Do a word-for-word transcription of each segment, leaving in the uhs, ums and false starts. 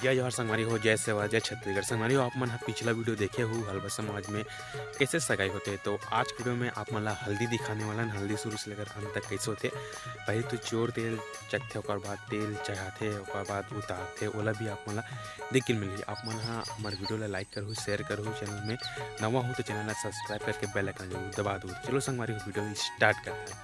जय जोहार संगवारी हो, जय सेवा, जय छत्तीसगढ़। संगवारी हो, आप मन ह पिछला वीडियो देखे हो हलबा समाज में कैसे सगाई होते, तो आज के वीडियो में आप मन ला हल्दी दिखाने वाला हन। हल्दी शुरू से लेकर अंत तक कैसे होते, पहले तो जोर तेल चखथे, ओकर बाद तेल चढ़ाथे, ओकर बाद उतारथे, ओला भी आप मन ला देखे मिलही। आप मन ह हमर वीडियो ला लाइक करहु, शेयर करहु, चैनल में नवा हो तो चैनल ला सब्सक्राइब करके बेल आइकन जरूर दबा दो। चलो संगवारी हो, वीडियो स्टार्ट करते हैं।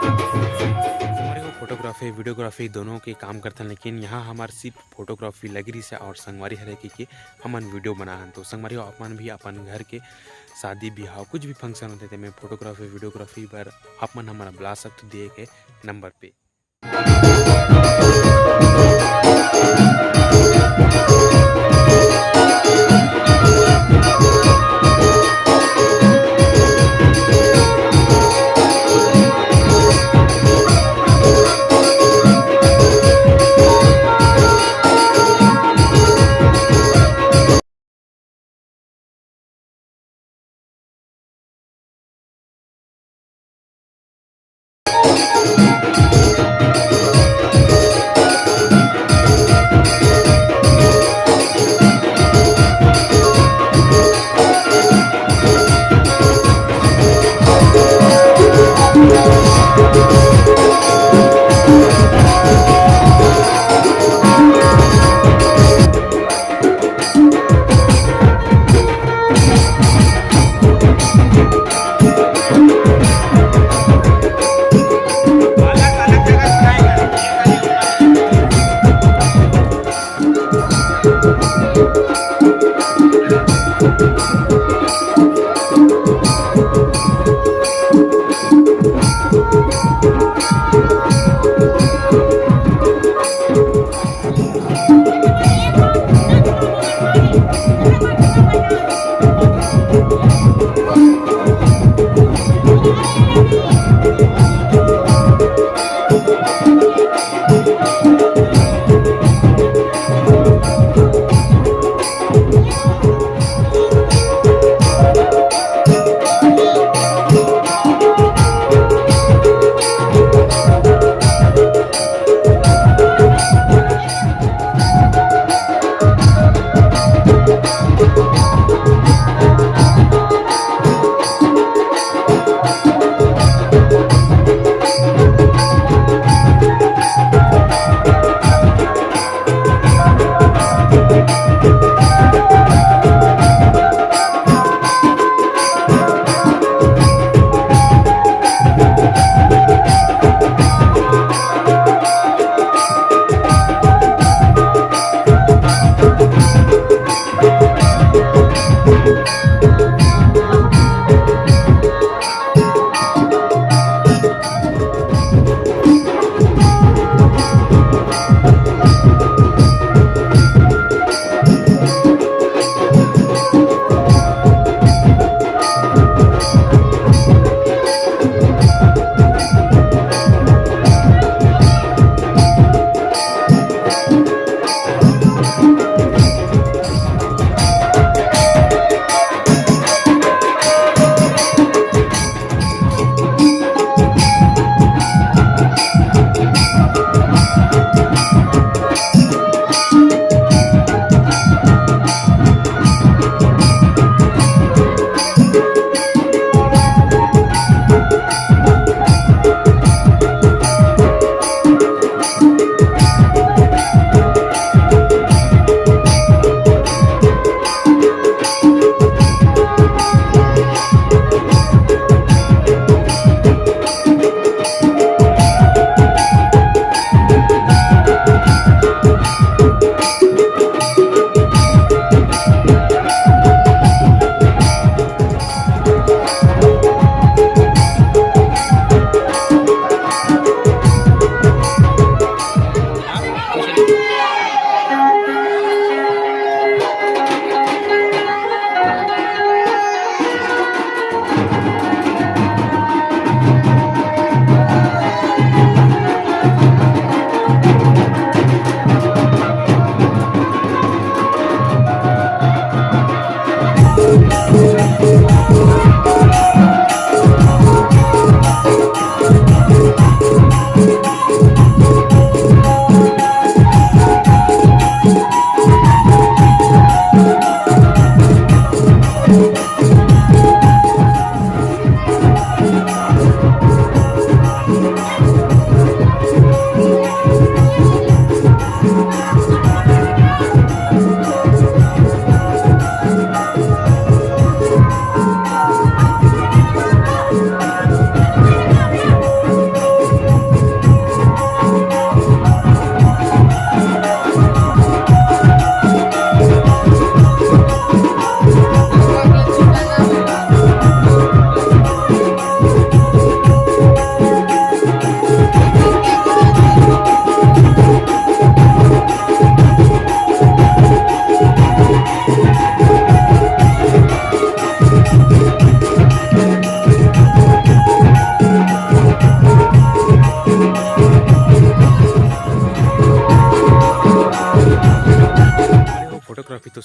हमारे को फोटोग्राफी, वीडियोग्राफी दोनों के काम करथन, लेकिन यहाँ हमार सिर्फ फोटोग्राफी लगी रहिस हे और संगवारी हरे कि, कि हमन वीडियो बनाहन। तो संगवारी हो, आप मन भी अपन घर के शादी, बिहाव, कुछ भी फंक्शन होथे, तेमे फोटोग्राफी, वीडियोग्राफी बर आप मन हमन ला बुला सकथो दिए के नंबर पे।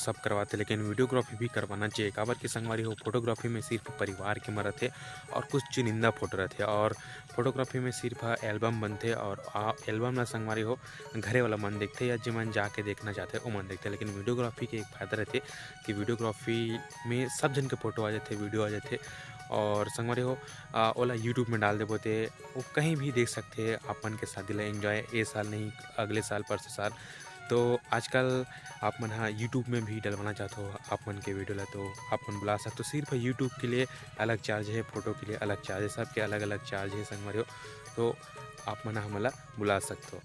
सब करवाथे, लेकिन वीडियोग्राफी भी करवाना चाहिए। काबर कि संगवारी हो, फोटोग्राफी में सिर्फ परिवार के मरत हे और कुछ चुनिंदा फोटो रहथे, और फोटोग्राफी में सिर्फ एल्बम बनथे, और आ एल्बम ला संगवारी हो घरे वाला मन देखथे या जेमन जाके देखना चाहथे ओमन देखथे। लेकिन वीडियोग्राफी के एक फायदा रहथे कि वीडियोग्राफी में सब झन के फोटो आ जाथे, वीडियो आ जाथे, और संगवारी हो, आ, ओला यूट्यूब में डाल देबो ते वो कहीं भी देख सकथे आप मन के शादी ला एंजॉय, ए साल नहीं, अगले साल, परसों साल। तो आजकल आप मन ह यूट्यूब में भी डलवाना चाहत हो आप मन के वीडियो ला, तो आप मन बुला सकते हो। सिर्फ यूट्यूब के लिए अलग चार्ज है, फोटो के लिए अलग चार्ज है, सबके अलग अलग चार्ज है संगवारी हो। तो आप मन ह हमन ला बुला सकते हो।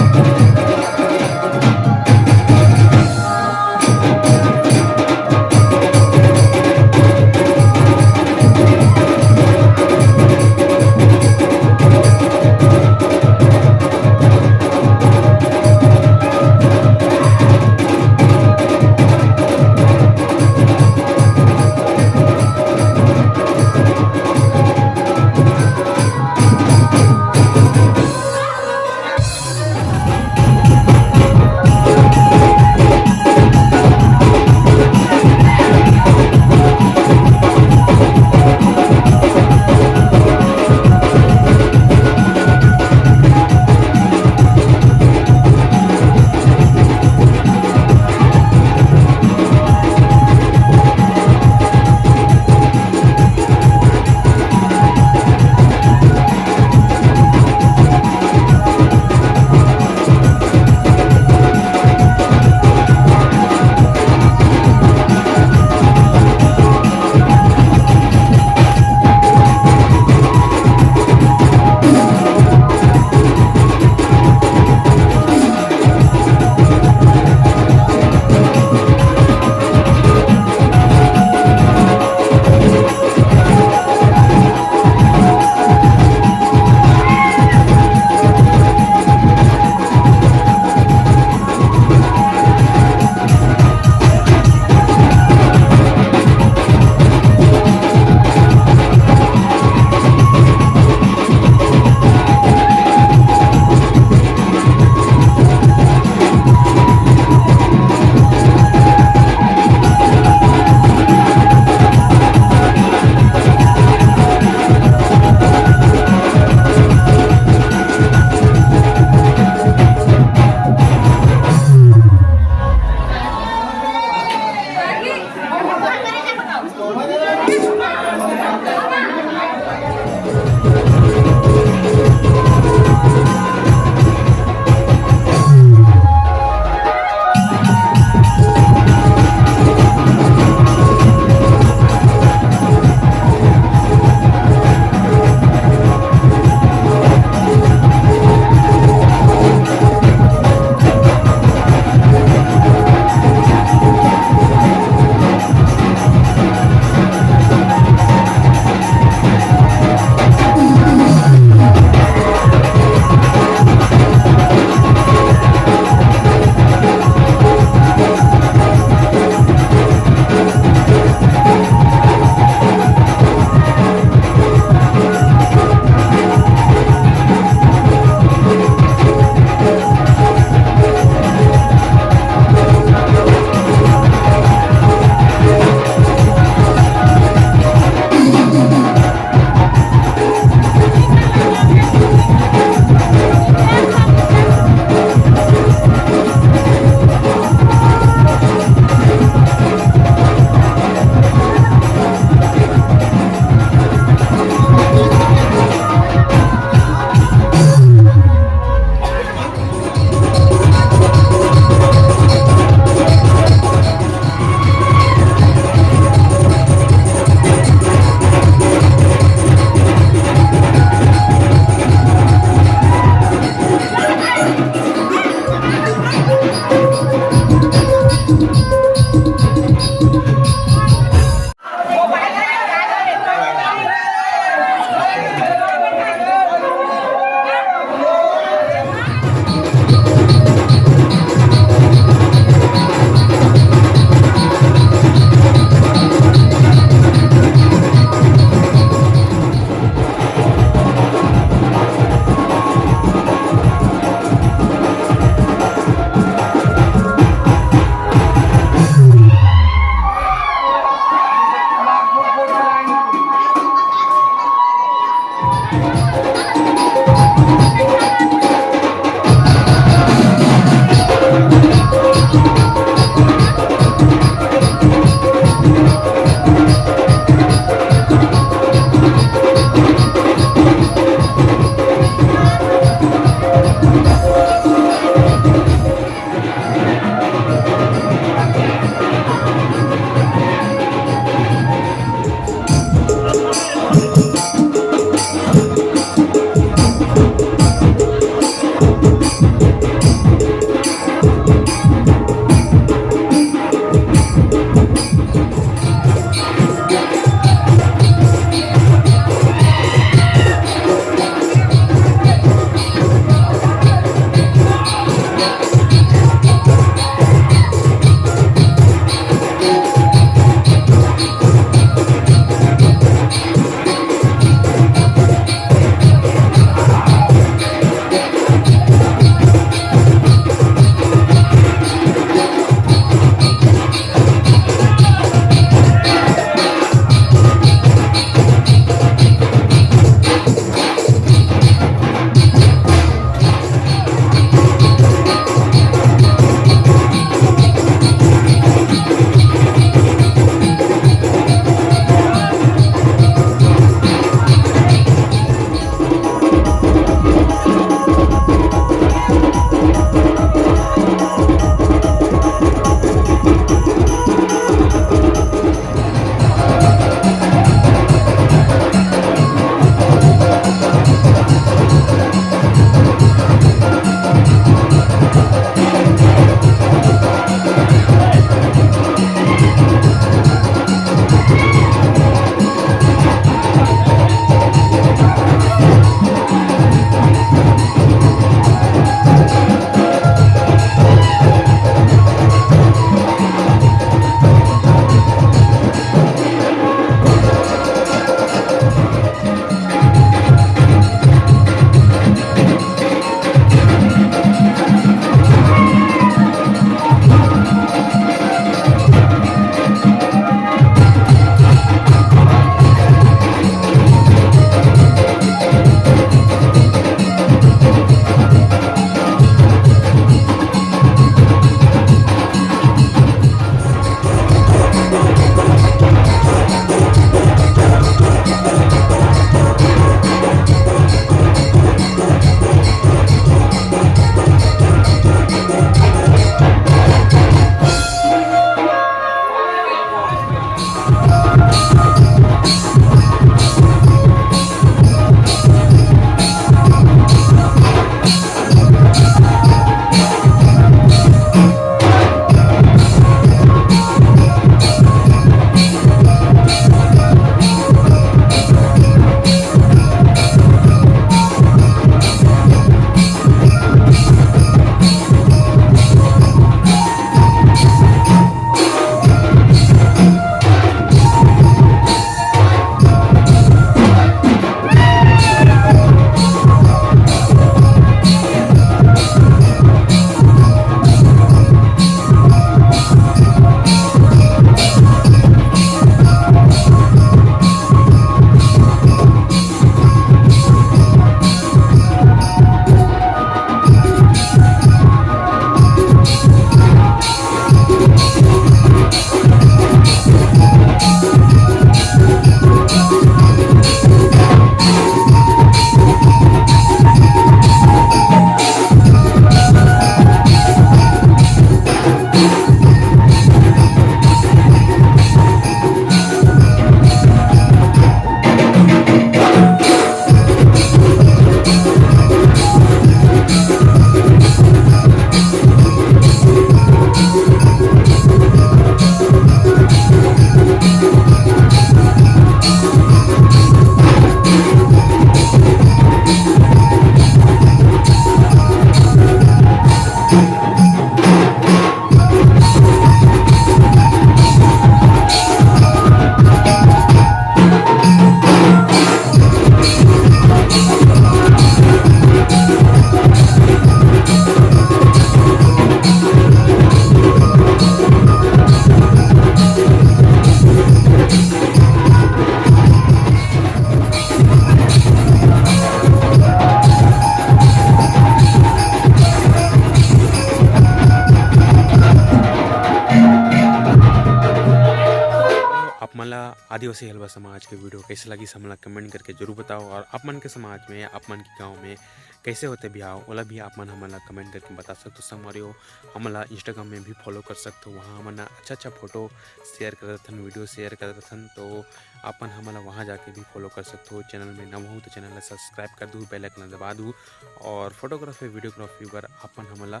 आदिवासी हलवा समाज के वीडियो कैसे लगिस, हमला कमेंट करके जरूर बताओ। और आप मन के समाज में, आप मन के गांव में कैसे होथे बिहाव, ओला भी आप मन हमन ला कमेंट करके बता सकथो संगवारी हो। हमला Instagram में भी फॉलो कर सकथो, वहाँ हमन अच्छा अच्छा फोटो शेयर करत हन, वीडियो शेयर करत हन, तो आप मन हमन ला वहाँ जाके भी फॉलो कर सकथो। चैनल में नवा हो तो चैनल ला सब्सक्राइब कर दू, बेल आइकन दबा दू, और फोटोग्राफी वीडियोग्राफी बर आप मन हमन ला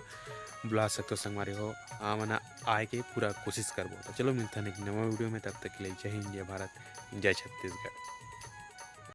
बुला सकथो संगवारी हो। आप मन आए के पूरा कोशिश करबो। तो चलो मिलथन एक नवा वीडियो में, तब तक के लिए जय हिंद, जय भारत, जय छत्तीसगढ़।